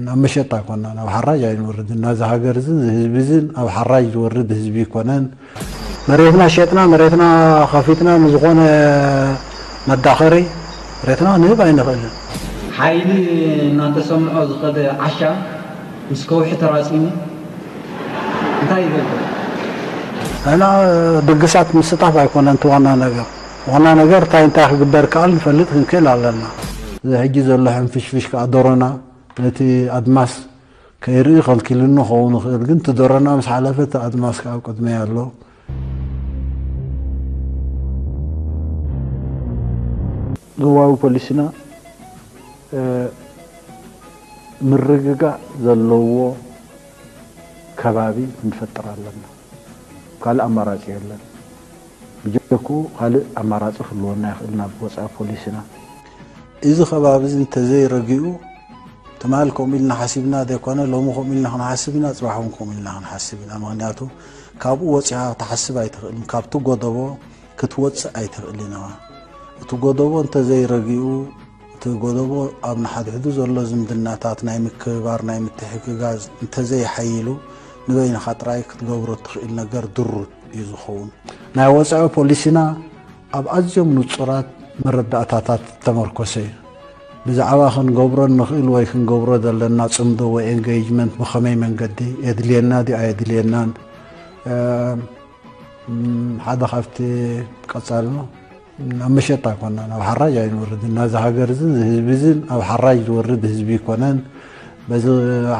ናብ መሸጣ ኣይኮናን፣ ናብ ሓራጅ ኣይንወርድን። ናዚ ሃገር እዝን ህዝቢ እዝን ኣብ ሓራጅ ዝወርድ ህዝቢ ኣይኮነን። መሬትና ሸጥና፣ መሬትና ከፊትና ንዝኾነ መዳኸሪ መሬትና ንህብ ኣይንኽእልን። ሓይሊ እናተሰምዖ ዝኸደ ዓሻ ምስ ከውሒ ተራጺሙ እንታይ ይገብር? እና ድግሳት ምስጣፍ ኣይኮነን እቲ ዋና ነገር። ዋና ነገር እንታይ እንታይ ክግበር ከኣል ንፈልጥ ክንክእል ኣለና። እዚ ሕጂ ዘሎ ሕንፍሽፍሽ ከኣ ዶሮና ነቲ ኣድማስ ከይርኢ ከልኪልኒ ክኸውን ይኽእል፣ ግን እቲ ዶሮና ምስ ሓለፈ እቲ ኣድማስ ከኣ ኣብ ቅድመይ ኣሎ። ዞባዊ ፖሊሲና፣ እ፣ ምርግጋእ ዘለዎ ከባቢ ክንፈጥር ኣለና። ካልእ ኣማራጺ የለን። ብጀኩ ካልእ ኣማራጺ ክህልወና ይኽእል ናብ ወጻኢ ፖሊሲና። እዚ ከባቢ እዚ እንተዘይረጊኡ፣ ትማል ከምኡ ኢልና ሓሲብና ዘይኮነ፣ ሎሚ ከምኡ ኢልና ክንሓስብ ኢና፣ ጽባሕ እውን ከምኡ ኢልና ክንሓስብ ኢና። ምኽንያቱ ካብኡ ወጺኻ ክትሓስብ ኣይትኽእልን። ካብቲ ጎደቦ ክትወጽእ ኣይትኽእልን ኢኻ። እቲ ጎደቦ እንተዘይረጊኡ፣ እቲ ጎደቦ ኣብ ንሓድሕዱ ዘሎ ዝምድናታት ናይ ምክብባር፣ ናይ ምትሕግጋዝ እንተዘይሓይሉ፣ ንበይንኻ ጥራይ ክትገብሮ እትኽእል ነገር ድሩት እዩ ዝኸውን። ናይ ወጻኢ ፖሊሲና ኣብ ኣዝዮም ንጹራት መረዳእታታት እተመርኮሰ እዩ። ብዛዕባ ክንገብሮ እንኽእል ወይ ክንገብሮ ዘለና ጽምዶ ወይ ኤንጌጅመንት ብኸመይ መንገዲ የድልየና ድዩ ኣየድልየናን፣ እ፣ ም፣ ሓደ ካብቲ ቀጻሊ ነው። ናብ መሸጣ ኣይኮናን፣ ናብ ሓራጅ ኣይንወርድን። ናዚ ሃገር እዝን ህዝቢ እዝን ኣብ ሓራጅ ዝወርድ ህዝቢ ኣይኮነን። በዚ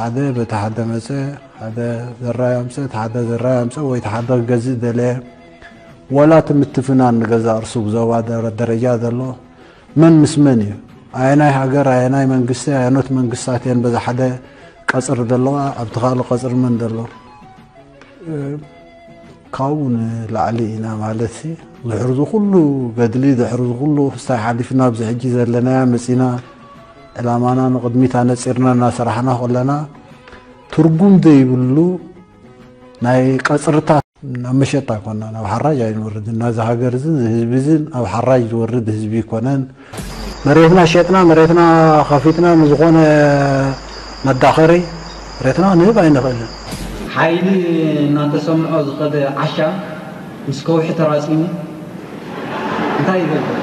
ሓደ፣ በቲ ሓደ መጸ፣ ሓደ ዘራይ ኣምጸ፣ እቲ ሓደ ዘራይ ኣምጸ፣ ወይ እቲ ሓደ ክገዝእ ደለየ። ዋላ እቲ ምትፍናን ንገዛእ ርእሱ ብዞባ ደረ-፣ ደረጃ ዘሎ መን ምስ መን እዩ? ኣየናይ ሃገር፣ ኣየናይ መንግስቲ፣ ኣየኖት መንግስታት እየን በዚ ሓደ ቀጽሪ ዘለዋ፣ ኣብቲ ካልእ ቀጽሪ መን ዘሎ? እ፣ ካብኡ ንላዕሊ ኢና ማለት ሲ፣ ድሕሪ እዚ ኩሉ ገድሊ፣ ድሕሪ እዚ ኩሉ ክስታይ ሓሊፍና ኣብዚ ሕጂ ዘለናያ መጺና፣ ዕላማና ንቕድሚት ኣነጺርና እናሰራሕና ከለና፣ ትርጉም ዘይብሉ ናይ ቀጽርታት ናብ መሸጣ ኣይኮናን፣ ናብ ሓራጅ ኣይንወርድን። ናዚ ሃገር እዝን ህዝቢ እዝን ኣብ ሓራጅ ዝወርድ ህዝቢ ኣይኮነን። መሬትና ሸጥና፣ መሬትና ከፊትና ንዝኾነ መዳኸሪ መሬትና ንህብ ኣይንኽእልን። ሓይሊ እናተሰምዖ ዝኸደ ዓሻ ምስ ከውሒ ተራጺሙ እንታይ ይገብር?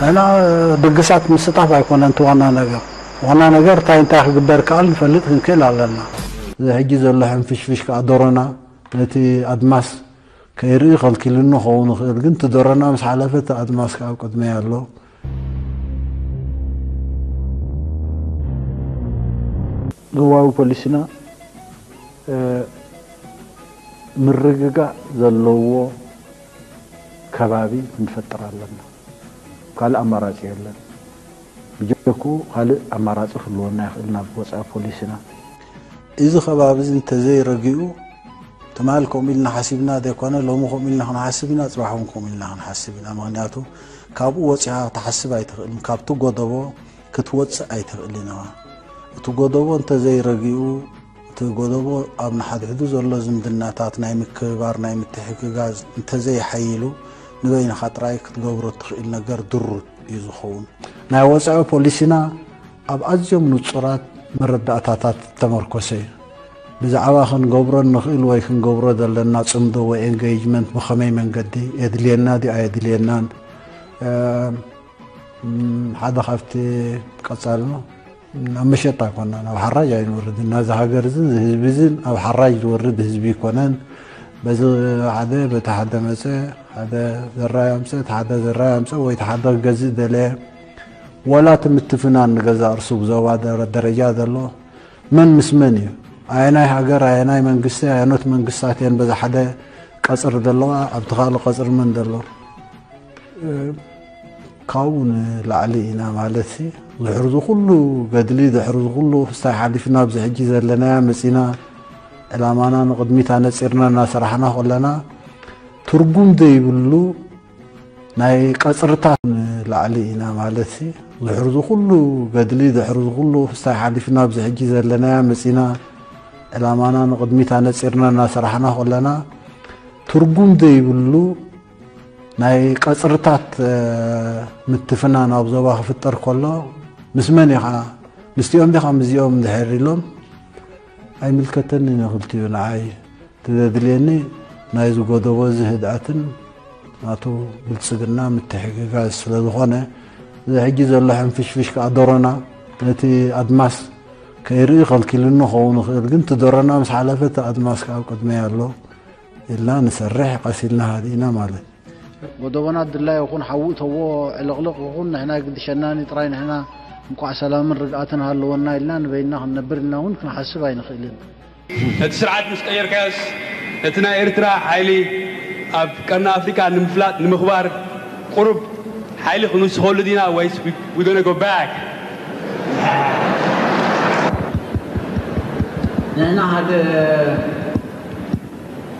እና ድግሳት ምስጣፍ ኣይኮነን እቲ ዋና ነገር። ዋና ነገር እንታይ እንታይ ክግበር ከኣል ንፈልጥ ክንክእል ኣለና። እዚ ሕጂ ዘሎ ሕንፍሽፍሽ ከኣ ዶሮና ነቲ ኣድማስ ከይርኢ ከልኪሉኒ ክኸውን ይኽእል፣ ግን እቲ ዶሮና ምስ ሓለፈ እቲ ኣድማስ ከኣ ኣብ ቅድመይ ኣሎ። ዞባዊ ፖሊሲና፣ እ፣ ምርግጋእ ዘለዎ ከባቢ ክንፈጥር ኣለና። ካልእ ኣማራጺ የለን። ብጀኩ ካልእ ኣማራጺ ክህልወና ይኽእል ናብ ወጻኢ ፖሊሲና። እዚ ከባቢ እዚ እንተዘይረጊኡ፣ ትማል ከምኡ ኢልና ሓሲብና ዘይኮነ፣ ሎሚ ከምኡ ኢልና ክንሓስብ ኢና፣ ጽባሕ እውን ከምኡ ኢልና ክንሓስብ ኢና። ምኽንያቱ ካብኡ ወጺኻ ክትሓስብ ኣይትኽእልን። ካብቲ ጎደቦ ክትወጽእ ኣይትኽእልን ኢኻ። እቲ ጎደቦ እንተዘይረጊኡ፣ እቲ ጎደቦ ኣብ ንሓድሕዱ ዘሎ ዝምድናታት ናይ ምክብባር፣ ናይ ምትሕግጋዝ እንተዘይሓይሉ፣ ንበይንኻ ጥራይ ክትገብሮ እትኽእል ነገር ድሩት እዩ ዝኸውን። ናይ ወጻኢ ፖሊሲና ኣብ ኣዝዮም ንጹራት መረዳእታታት እተመርኮሰ እዩ። ብዛዕባ ክንገብሮ እንኽእል ወይ ክንገብሮ ዘለና ጽምዶ ወይ ኤንጌጅመንት ብኸመይ መንገዲ የድልየና ድዩ ኣየድልየናን፣ እ፣ ም፣ ሓደ ካብቲ ቀጻሊ ነው። ናብ መሸጣ ኣይኮናን፣ ናብ ሓራጅ ኣይንወርድን። ናዚ ሃገር እዝን ህዝቢ እዝን ኣብ ሓራጅ ዝወርድ ህዝቢ ኣይኮነን። በዚ ሓደ፣ በቲ ሓደ መጸ፣ ሓደ ዘራይ ኣምጸ፣ እቲ ሓደ ዘራይ ኣምጸ፣ ወይ እቲ ሓደ ክገዝእ ደለየ። ዋላ እቲ ምትፍናን ንገዛእ ርእሱ ብዞባ ደረ-፣ ደረጃ ዘሎ መን ምስ መን እዩ? ኣየናይ ሃገር፣ ኣየናይ መንግስቲ፣ ኣየኖት መንግስታት እየን በዚ ሓደ ቀጽሪ ዘለዋ፣ ኣብቲ ካልእ ቀጽሪ መን ዘሎ? እ፣ ካብኡ ንላዕሊ ኢና ማለት ሲ፣ ድሕሪ እዚ ኩሉ ገድሊ፣ ድሕሪ እዚ ኩሉ ክስታይ ሓሊፍና ኣብዚ ሕጂ ዘለናያ መጺና፣ ዕላማና ንቕድሚት ኣነጺርና እናሰራሕና ከለና፣ ትርጉም ዘይብሉ ናይ ቀጽርታት ንላዕሊ ኢና ማለት ሲ፣ ድሕሪ እዚ ኩሉ ገድሊ፣ ድሕሪ እዚ ኩሉ ክስታይ ሓሊፍና ኣብዚ ሕጂ ዘለናያ መጺና፣ ዕላማና ንቕድሚት ኣነጺርና እናሰራሕና ከለና፣ ትርጉም ዘይብሉ ናይ ቀጽርታት፣ እ፣ ምትፍናን ኣብ ዞባ ክፍጠር ከሎ፣ ምስ መን ኢኻ ምስቲኦም ዲኻ ምስዚኦም እንድሕር ኢሎም ኣይምልከተንን እዩ ክልቲኡ ንዓይ። እቲ ዘድልየኒ ናይዚ ጎደቦ እዚ ህድኣትን ናቱ ብልጽግና ምትሕግጋዝ ስለ ዝኾነ፣ እዚ ሕጂ ዘሎ ሕንፍሽፍሽ ከኣ ደሮና ነቲ ኣድማስ ከይርኢ ከልኪሉኒ ክኸውን ይኽእል፣ ግን እቲ ደሮና ምስ ሓለፈ እቲ ኣድማስ ከኣ ኣብ ቅድመይ ኣሎ ኢልና ንሰርሕ፣ ቀስ ኢልና ሃዲእና ማለት። ጎደቦና ድላይ ይኹን ሓዊ እተዎ ዕልቕልቕ ይኹን ንሕና ግድሸናኒ ጥራይ፣ ንሕና እንቋዕ ሰላምን ርግኣትን ሃለወና ኢልና ንበይንና ክንነብር ኢልና እውን ክንሓስብ ኣይንኽእልን። ነቲ ስርዓት ምስ ቀየርካዮስ፣ ነቲ ናይ ኤርትራ ሓይሊ ኣብ ቀርኒ ኣፍሪቃ ንምፍላጥ፣ ንምኽባር፣ ቁሩብ ሓይሊ ክንውስኸሉ ዲና ወይስ we gonna go back? ንሕና ሓደ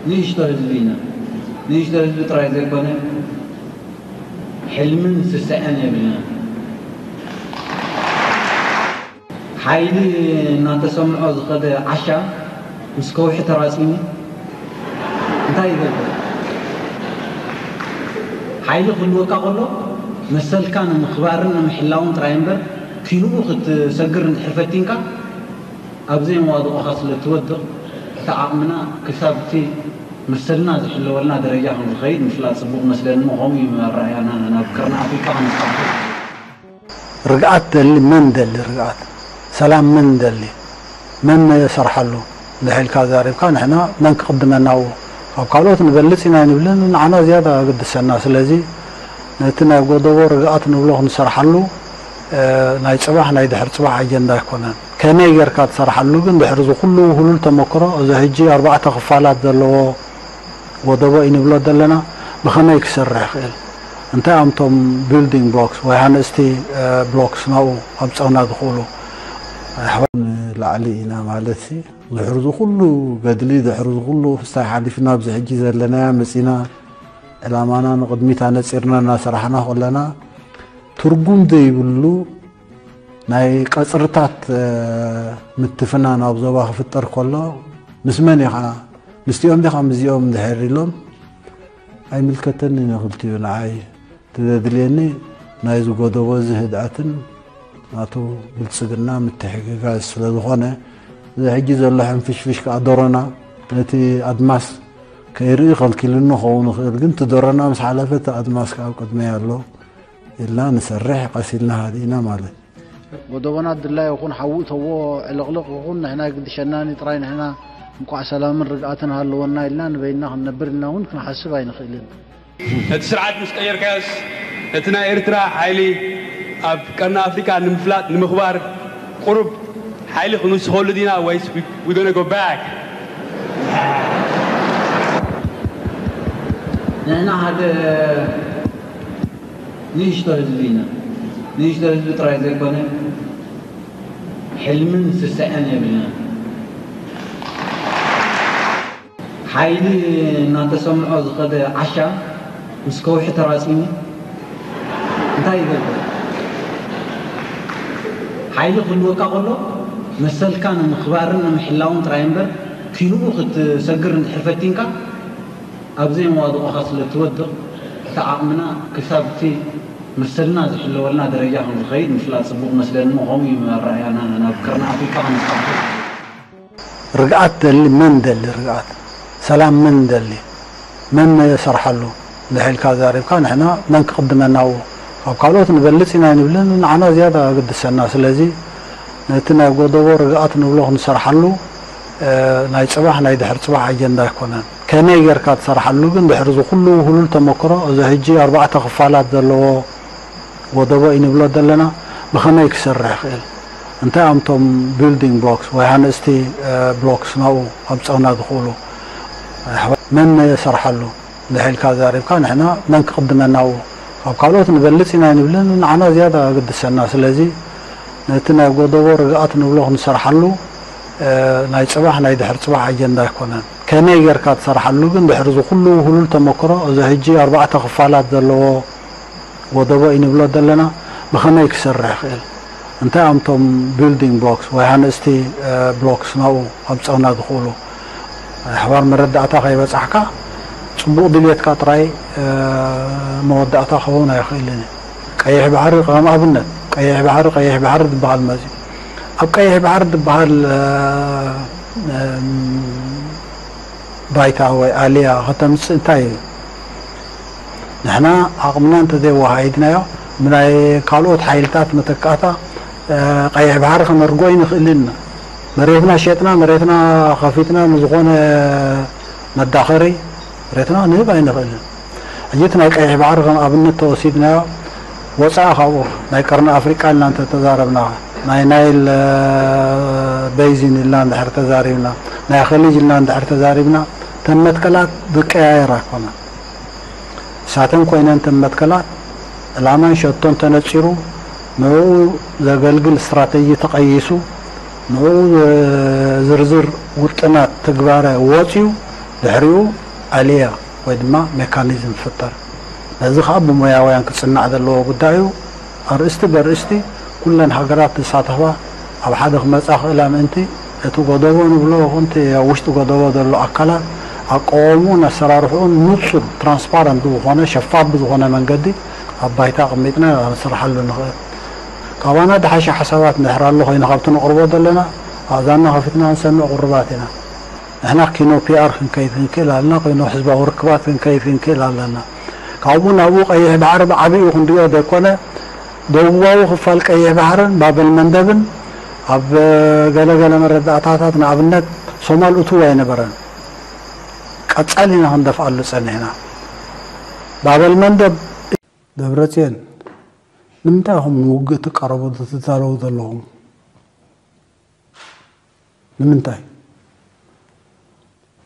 ንእሽቶ ህዝቢ ኢና። ንእሽቶ ህዝቢ ጥራይ ዘይኮነ፣ ሕልምን ስስዐን የብልና። ሓይሊ እናተሰምዖ ዝኸደ ዓሻ ምስ ከውሒ ተራጺሙ እንታይ ይገብር? ሓይሊ ክህልወካ ከሎ መሰልካ ንምኽባርን ንምሕላውን ጥራይ እምበር፣ ኪንኡ ክትሰግር እንድሕር ፈቲንካ፣ ኣብ ዘይመዋድቖኻ ስለ እትወድቕ፣ እቲ ዓቕምና ክሳብ እቲ መሰልና ዝሕለወልና ደረጃ ከም ዝኸይድ ምፍላጥ ጽቡቕ መስለኒ። ከምኡ እዩ ኣረኣእያና ናብ ቀርኒ ኣፍሪቃ ክንስፋሕፍሕ። ርግኣት ደሊ መን ደሊ ርግኣት፣ ሰላም መን ደሊ፣ መን ሰርሓሉ እንድሕር ኢልካ ዛሪብካ፣ ንሕና መን ክቕድመና ኣብኡ፣ ካብ ካልኦት ንበልጽ ኢና ኣይንብልን፣ ንዓና ዝያዳ ግድሰና። ስለዚ ነቲ ናይ ጎደቦ ርግኣት ንብሎ ክንሰርሓሉ፣ እ፣ ናይ ጽባሕ ናይ ድሕሪ ጽባሕ ኣጀንዳ ኣይኮነን። ከመይ ጌርካ ትሰርሓሉ ግን ድሕሪ እዚ ኩሉ ውህሉል ተመክሮ፣ እዚ ሕጂ ኣርባዕተ ክፋላት ዘለዎ ጎደቦ እዩ ንብሎ ዘለና፣ ብኸመይ ክሰርሕ ይኽእል? እንታይ እዮም እቶም building blocks ወይ ሃነፅቲ፣ እ፣ blocks ናብኡ ከምፀኡና ዝኽእሉ? ኣሕዋት ንላዕሊ ኢና ማለት ሲ፣ ድሕሪ እዚ ኩሉ ገድሊ፣ ድሕሪ እዚ ኩሉ ክስታይ ሓሊፍና ኣብዚ ሕጂ ዘለናያ መፂና፣ ዕላማና ንቕድሚት ኣነፂርና እናሰራሕና ከለና፣ ትርጉም ዘይብሉ ናይ ቀፅርታት፣ እ፣ ምትፍናን ኣብ ዞባ ክፍጠር ከሎ፣ ምስ መን ኢኻ? ምስቲኦም ዲኻ ምስዚኦም እንድሕር ኢሎም ኣይምልከተንን እዩ ክልቲኡ ንዓይ። እቲ ዘድልየኒ ናይዚ ጎደቦ እዚ ህድኣትን ናቱ ብልጽግና ምትሕግጋዝ ስለ ዝኾነ፣ እዚ ሕጂ ዘሎ ሕንፍሽፍሽ ከኣ ደሮና ነቲ ኣድማስ ከይርኢ ከልኪሉኒ ክኸውን ይኽእል፣ ግን እቲ ደሮና ምስ ሓለፈ እቲ ኣድማስ ከኣ ኣብ ቅድመይ ኣሎ ኢልና ንሰርሕ፣ ቀስ ኢልና ሃዲእና ማለት። ጎደቦና ድላይ ይኹን ሓዊ እተዎ ዕልቕልቕ ይኹን ንሕና ግድሸናኒ ጥራይ፣ ንሕና እንቋዕ ሰላምን ርግኣትን ሃለወና ኢልና ንበይንና ክንነብር ኢልና እውን ክንሓስብ ኣይንኽእልን። ነቲ ስርዓት ምስ ቀየርካዮስ፣ ነቲ ናይ ኤርትራ ሓይሊ ኣብ ቀርኒ ኣፍሪቃ ንምፍላጥ፣ ንምኽባር፣ ቁሩብ ሓይሊ ክንውስኸሉ ዲና ወይስ we gonna go back? ንሕና ሓደ ንእሽቶ ህዝቢ ኢና። ንእሽቶ ህዝቢ ጥራይ ዘይኮነ፣ ሕልምን ስስዐን የብልና። ሓይሊ እናተሰምዖ ዝኸደ ዓሻ ምስ ከውሒ ተራጺሙ እንታይ ይገብር? ሓይሊ ክህልወካ ከሎ መሰልካ ንምኽባርን ንምሕላውን ጥራይ እምበር፣ ኪንኡ ክትሰግር እንድሕር ፈቲንካ፣ ኣብ ዘይመዋድቖኻ ስለ እትወድቕ፣ እቲ ዓቕምና ክሳብ እቲ መሰልና ዝሕለወልና ደረጃ ከም ዝኸይድ ምፍላጥ ጽቡቕ መስለኒ። ከምኡ እዩ ኣረኣእያና ናብ ቀርኒ ኣፍሪቃ ክንስፋሕፍሕ። ርግኣት ደሊ መን ደሊ ርግኣት፣ ሰላም መን ደሊ፣ መን ሰርሓሉ እንድሕር ኢልካ ዛሪብካ፣ ንሕና መን ክቕድመና ኣብኡ፣ ካብ ካልኦት ንበልጽ ኢና ኣይንብልን፣ ንዓና ዝያዳ ግድሰና። ስለዚ ነቲ ናይ ጎደቦ ርግኣት ንብሎ ክንሰርሓሉ፣ እ፣ ናይ ጽባሕ ናይ ድሕሪ ጽባሕ ኣጀንዳ ኣይኮነን። ከመይ ጌርካ ትሰርሓሉ ግን ድሕሪ እዚ ኩሉ ውህሉል ተመክሮ፣ እዚ ሕጂ ኣርባዕተ ክፋላት ዘለዎ ጎደቦ እዩ ንብሎ ዘለና፣ ብኸመይ ክሰርሕ ይኽእል? እንታይ እዮም እቶም building blocks ወይ ሃነፅቲ፣ እ፣ blocks ናብኡ ከምፀኡና ዝኽእሉ? ኣሕዋት መን ሰርሓሉ እንድሕር ኢልካ ዛሪብካ፣ ንሕና መን ክቕድመና ኣብኡ፣ ካብ ካልኦት ንበልፅ ኢና ኣይንብልን፣ ንዓና ዝያዳ ግድሰና። ስለዚ ነቲ ናይ ጎደቦ ርግኣት ንብሎ ክንሰርሓሉ፣ እ፣ ናይ ፅባሕ ናይ ድሕሪ ፅባሕ ኣጀንዳ ኣይኮነን። ከመይ ጌርካ ትሰርሓሉ ግን ድሕሪ እዚ ኩሉ ውህሉል ተመክሮ፣ እዚ ሕጂ ኣርባዕተ ክፋላት ዘለዎ ጎደቦ እዩ ንብሎ ዘለና፣ ብኸመይ ክሰርሕ ይኽእል? እንታይ እዮም እቶም building blocks ወይ ሃነፅቲ፣ እ፣ blocks ናብኡ ከምፀኡና ዝኽእሉ? ኣሕዋር መረዳእታ ከይበፃሕካ፣ ፅቡቕ ድልየትካ ጥራይ፣ እ፣ መወዳእታ ክኸውን ኣይኽእልን እዩ። ቀይሕ ባሕሪ ከም ኣብነት፣ ቀይሕ ባሕሪ፣ ቀይሕ ባሕሪ ዝበሃል መፅዩ። ኣብ ቀይሕ ባሕሪ ዝበሃል ባይታ ወይ ኣልያ ከተምፅእ እንታይ እዩ? ንሕና ዓቕምና እንተዘይወሃይድናዮ፣ ብናይ ካልኦት ሓይልታት መተካእታ ቀይሕ ባሕሪ ከነርጎ ይንኽእል ኢና። መሬትና ሸጥና፣ መሬትና ከፊትና ንዝኾነ መዳኸሪ መሬትና ንህብ ኣይንኽእልን። ሕጂ እቲ ናይ ቀይሕ ባሕሪ ከም ኣብነት ተወሲድናዮ፣ ወፃኢ ካብኡ ናይ ቀርኒ ኣፍሪቃ ኢልና እንተተዛረብና፣ ናይ ናይል ቤይዚን ኢልና እንድሕር ተዛሪብና፣ ናይ ኸሊጅ ኢልና እንድሕር ተዛሪብና፣ ተን መትከላት ዝቀያየር ኣይኮነን። እሳተን ኮይነን ተን መትከላት ዕላማን ሸቶን ተነፂሩ፣ ንዕኡ ዘገልግል ስትራተጂ ተቐይሱ፣ ንዕኡ ዝርዝር ውጥናት ትግባረ ወፅዩ፣ ድሕሪኡ ኣልያ ወይ ድማ ሜካኒዝም ፍጠር። ነዚ ከዓ ብሞያውያን ክፅናዕ ዘለዎ ጉዳይ እዩ። ኣርእስቲ በርእስቲ ኩለን ሃገራት ዝሳተፋ ኣብ ሓደ ክመፃ ክእላ ምእንቲ እቲ ጎደቦ ንብሎ ይኹን እቲ ኣብ ውሽጢ ጎደቦ ዘሎ ኣካላት ኣቃውምኡን ኣሰራርሕኡን ንፁር ትራንስፓረንት ብዝኾነ ሸፋፍ ብዝኾነ መንገዲ ኣብ ባይታ ኣቐሚጥና ኢና ክንስርሓሉ ንኽእል። ካባና ድሓሸ ሓሳባት እንድሕር ኣሎ ኮይኑ ካብቲ ነቕርቦ ዘለና ኣእዛንና ከፊትና ክንሰምዕ ቅሩባት ኢና። ንሕና ኪኖ ፒኣር ክንከይድ ክንክእል ኣለና፣ ኪኖ ህዝባዊ ርክባት ክንከይድ ክንክእል ኣለና። ካብኡ ናብኡ ቀይሕ ባሕሪ ብዓቢኡ ክንሪኦ ዘይኮነ፣ ደቡባዊ ክፋል ቀይሕ ባሕርን ባበል መንደብን ኣብ ገለገለ መረዳእታታት ንኣብነት ሶማል እትው ኣይነበረን። ቀጻሊ ኢና ክንደፍኣሉ ጸኒሕና። ባበል መንደብ ደብረጽዮን፣ ንምንታይ ኢኹም ንውግእ ትቃረቡ ትዛረቡ ዘለኹም? ንምንታይ?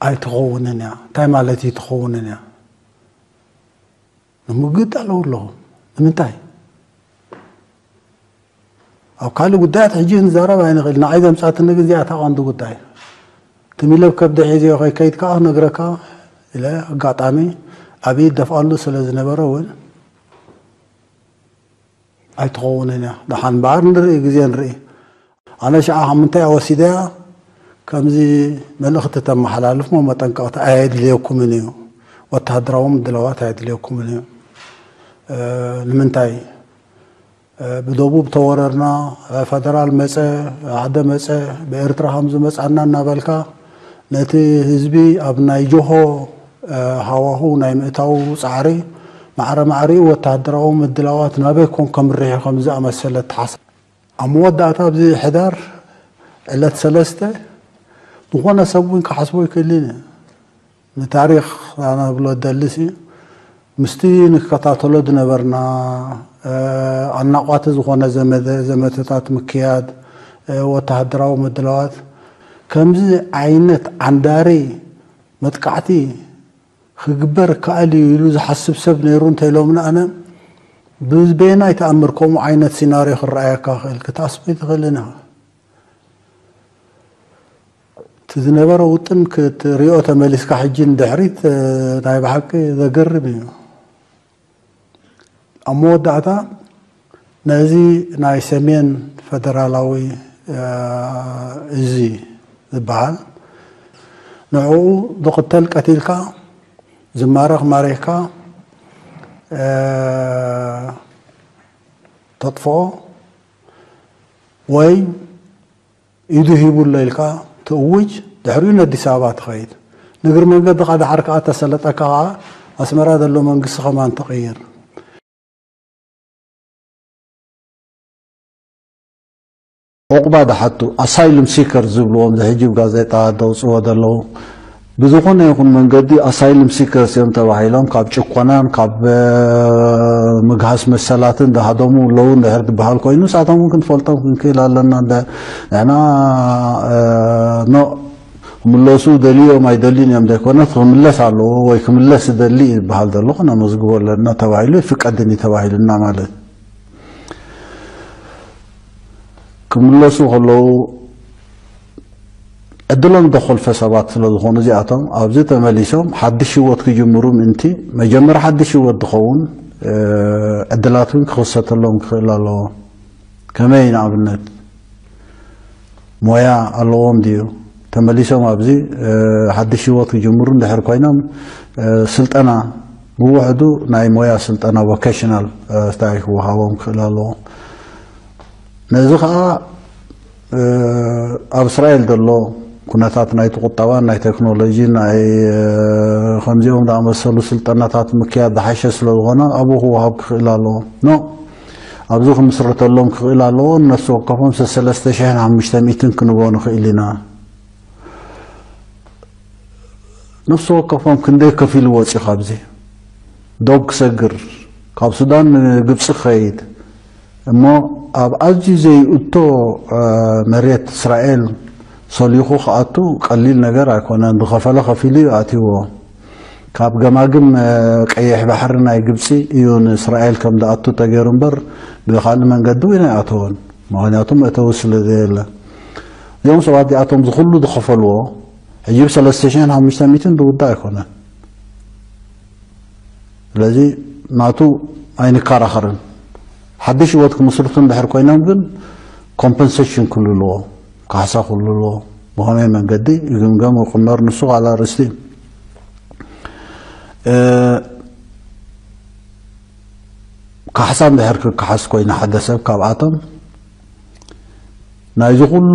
ኣይትኸውንን እያ። እንታይ ማለት እዩ ትኸውንን እያ? ንምውግእ ኣለዉ ኣለኹም። ንምንታይ? ኣብ ካልእ ጉዳያት ሕጂ ክንዛረብ ኣይንኽእል። ንዓይ ዘምጻትኒ ግን እዚኣ እታ ቀንዲ ጉዳይ። ትም ኢለ ብከብዲ ሒዘዮ ከይከይድ ከኣ ክነግረካ ኢለ ኣጋጣሚ ኣብይ ይደፍኣሉ ስለ ዝነበረ እውን ኣይትኸውንን እያ። ደሓን እምበኣር ንርኢ፣ ግዜ ንርኢ። ኣነ ሽዓ ካብ ምንታይ እያ ወሲደያ ከምዚ መልእኽቲ ተመሓላልፍ ሞ መጠንቀቕቲ ኣየድልየኩምን እዩ። ወተሃደራዊ ምድላዋት ኣየድልየኩምን እዩ። እ፣ ንምንታይ? እ፣ ብደቡብ ተወረርና፣ እ፣ ፈደራል መጸ፣ ሓደ መጸ፣ ብኤርትራ ከም ዝመጻና እናበልካ ነቲ ህዝቢ ኣብ ናይ ጆሆ፣ እ፣ ሃዋሁ ናይ ምእታው ጻዕሪ ማዕረ ማዕሪኡ ወተሃደራዊ ምድላዋት ናበይ ኮን ከምርሕ ከም ዝኣመሰለ ተሓሳ-፣ ኣብ መወዳእታ ኣብዚ ሕዳር ዕለት ሰለስተ ዝኾነ ሰብ እውን ክሓስቦ ኣይክእልን እዩ። ንታሪኽ ኣነ ብሎ ደልሲ ምስቲ ንከታተሎ ዝነበርና፣ እ፣ ኣናቋቲ ዝኾነ ዘመተ-፣ ዘመተታት ምክያድ፣ እ፣ ወተሃደራዊ ምድላዋት፣ ከምዚ ዓይነት ዓንዳሪ መጥቃዕቲ ክግበር ከኣል እዩ ኢሉ ዝሓስብ ሰብ ነይሩ እንተኢሎምና፣ ኣነ ብበየናይ ተኣምር ከምኡ ዓይነት ሲናርዮ ክረኣየካ ክእል? ክትኣስቦ ኣይትኽእልን ኢኻ። እቲ ዝነበረ ውጥን ክትሪኦ ተመሊስካ ሕጂ ንድሕሪት፣ እ፣ ናይ ብሓቂ ዘገርም እዩ። ኣብ መወዳእታ ነዚ ናይ ሰሜን ፈደራላዊ፣ እ፣ እዚ ዝበሃል ንዕኡ ዝቕተል ቀቲልካ፣ ዝማረኽ ማሪኽካ፣ እ፣ ተጥፍኦ ወይ ኢዱ ሂቡ ኣሎ ኢልካ ትእውጅ፣ ድሕሪኡ ንኣዲስ ኣበባ ትኸይድ። ንእግሪ መንገድኻ ደሓር ከኣ ተሰለጠካ ከኣ ኣስመራ ዘሎ መንግስቲ ከማን ትቕይር። ዑቕባ ዝሓቱ ኣሳይሉም ሲከር ዝብልዎም፣ እዚ ሕጂ ብጋዜጣ ዘውፅዎ ዘለዉ፣ ብዝኾነ ይኹን መንገዲ ኣሳይሉም ሲከርስ እዮም ተባሂሎም፣ ካብ ጭቆናን ካብ፣ እ፣ ምግሃስ መሰላትን ዝሃደሙ ኣለዉ እንድሕር ዝበሃል ኮይኑ፣ ንሳቶም እውን ክንፈልጦም ክንክእል ኣለና። እንደ-፣ ንሕና፣ እ፣ ኖ ክምለሱ ደልዮም ኣይደልዩን እዮም ዘይኮነ፣ ክምለስ ኣለዎ ወይ ክምለስ ዝደሊ እዩ ዝበሃል ዘሎ፣ ክነመዝግቦ ኣለና ተባሂሉ፣ ይፍቀድን እዩ ተባሂሉና ማለት። ክምለሱ ከለዉ ዕድሎም ዘኾልፈ ሰባት ስለ ዝኾኑ፣ እዚኣቶም ኣብዚ ተመሊሶም ሓድሽ ህይወት ክጅምሩ ምእንቲ፣ መጀመርያ ሓድሽ ህይወት ዝኸውን፣ እ፣ ዕድላት እውን ክኽሰተሎም ክኽእል ኣለዎ። ከመይ? ንኣብነት ሞያ ኣለዎም ድዩ? ተመሊሶም ኣብዚ፣ እ፣ ሓድሽ ህይወት ክጅምሩ እንድሕር ኮይኖም፣ እ፣ ስልጠና ብውሕዱ ናይ ሞያ ስልጠና ቮኬሽናል፣ እ፣ እንታይ ክወሃቦም ክኽእል ኣለዎ። ነዚ ኸኣ ኣብ እስራኤል ዘሎ ኩነታት ናይቲ ቁጠባን ናይ ቴክኖሎጂ ናይ ከምዚኦም ዝኣመሰሉ ስልጠናታት ምክያድ ዝሓሸ ስለ ዝኾነ ኣብኡ ክወሃብ ክኽእል ኣለዎ። ኖ ኣብዚ ክምስርተሎም ክኽእል ኣለዎ። ነፍሲ ወከፎም ሰለስተ ሽሕን ሓሙሽተ ሚእትን ክንቦ ንኽእል ኢና። ነፍሲ ወከፎም ክንደይ ከፊሉ ወፂ ካብዚ ዶብ ክሰግር ካብ ሱዳን ንግብፂ ክኸይድ እሞ ኣብ ኣዝዩ ዘይእቶ መሬት እስራኤል ሰሊኹ ክኣቱ ቀሊል ነገር ኣይኮነን። ዝኸፈለ ከፊሉ እዩ ኣትዎ። ካብ ገማግም ቀይሕ ባሕሪ ናይ ግብፂ እዩ ንእስራኤል ከም ዝኣቱ ተገይሩ እምበር ብካልእ መንገዲ እውን ኣይኣተወን። ምክንያቱ መእተዊ ስለ ዘየለ እዚኦም ሰባት እዚኣቶም ዝኩሉ ዝኸፈልዎ ሕጂ ብ ሰለስተ ሽሕን ሓሙሽተ ሚእትን ዝውዳእ ኣይኮነን። ስለዚ ናቱ ኣይንከራኸርን። ሓድሽ ህይወት ክምስርቱ እንድሕር ኮይኖም ግን ኮምፐንሴሽን ክልልዎ፣ ካሕሳ ክልልዎ፣ ብኸመይ መንገዲ ይግምገም ይቕመር ንሱ ካልእ ኣርእስቲ እዩ። ካሕሳ እንድሕር ክከሓስ ኮይኑ ሓደ ሰብ ካብኣቶም ናይዚ ኩሉ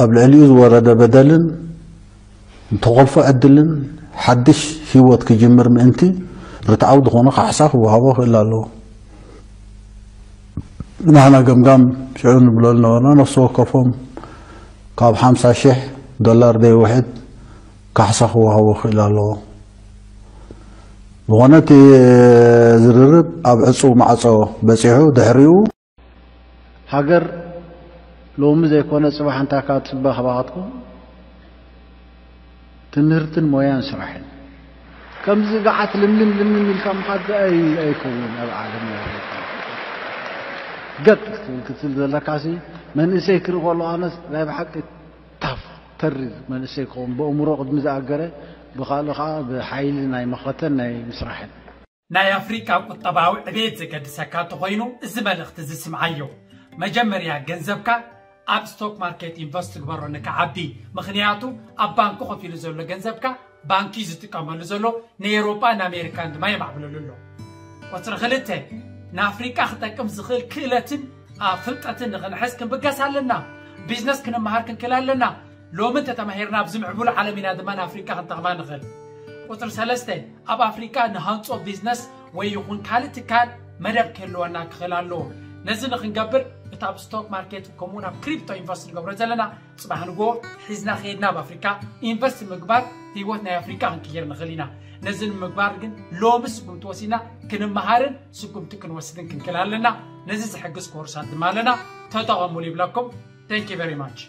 ኣብ ልዕሊኡ ዝወረደ በደልን ንተኾልፎ ዕድልን ሓድሽ ህይወት ክጅምር ምእንቲ ርትዓዊ ዝኾነ ካሕሳ ክወሃቦ ክእል ኣለዎ። ንሕና ገምጋም ሽዑ ንብሎ ዝነበርና ነፍሲ ወከፎም ካብ ሓምሳ ሽሕ ዶላር ዘይውሕድ ካሕሳ ክወሃቦ ክእል ኣለዎ። ዝኾነ እቲ ዝርርብ ኣብ ዕፁው ማዕፆ በፂሑ ድሕሪኡ ሃገር ሎሚ ዘይኮነ ፅባሕ እንታይ ካብ ትፅበ ካባኻትኩም ትምህርትን ሞያን ስራሕን ከምዚ ገዓት ልምልም ልምልም ኢልካ ምኻድ ኣይ ኣይከውን ኣብ ዓለም ገጥ ክትብል ክትብል ዘለካ ሲ መንእሰይ ክርኢ ከሎ ኣነስ ናይ ብሓቂ ታፍ ተሪር መንእሰይ ክኸውን ብእምሮ ቅድሚ ዝኣገረ ብካልእ ከዓ ብሓይሊ ናይ መኸተን ናይ ምስራሕን ናይ ኣፍሪቃ ቁጠባዊ ዕቤት ዘገድሰካ እንተኾይኑ እዚ መልእኽቲ እዚ ስምዓዮ። መጀመርያ ገንዘብካ ኣብ ስቶክ ማርኬት ኢንቨስት ግበሮ ንክዓቢ። ምኽንያቱ ኣብ ባንኪ ኮፍ ኢሉ ዘሎ ገንዘብካ ባንኪ እዩ ዝጥቀመሉ ዘሎ፣ ንኤውሮጳን ኣሜሪካን ድማ የማዕብለሉ ኣሎ። ቁፅሪ ክልተ ንኣፍሪቃ ክጠቅም ዝኽእል ክእለትን ፍልጠትን ንኽንሕዝ ክንብገስ ኣለና። ቢዝነስ ክንመሃር ክንክእል ኣለና። ሎሚ እንተተማሂርና ኣብዚ ምዕቡል ዓለም ኢና ድማ ንኣፍሪቃ ክንጠቕማ ንኽእል። ቁፅሪ ሰለስተ ኣብ ኣፍሪቃ ንሃንፆ ቢዝነስ ወይ ይኹን ካልእ ትካል መደብ ክህልወና ክኽእል ኣለዎ። ነዚ ንክንገብር እቲ ኣብ ስቶክ ማርኬት ከምኡውን ኣብ ክሪፕቶ ኢንቨስት ንገብሮ ዘለና ፅባሕ ንጎ ሒዝና ከይድና ኣብ ኣፍሪካ ኢንቨስት ምግባር ህይወት ናይ ኣፍሪካ ክንቅይር ንኽእል ኢና። ነዚ ንምግባር ግን ሎሚ ስጉምቲ ወሲድና ክንመሃርን ስጉምቲ ክንወስድን ክንክእል ኣለና። ነዚ ዝሕግዝ ኮርሳት ድማ ኣለና። ተጠቐሙሉ ይብለኩም። Thank you very much.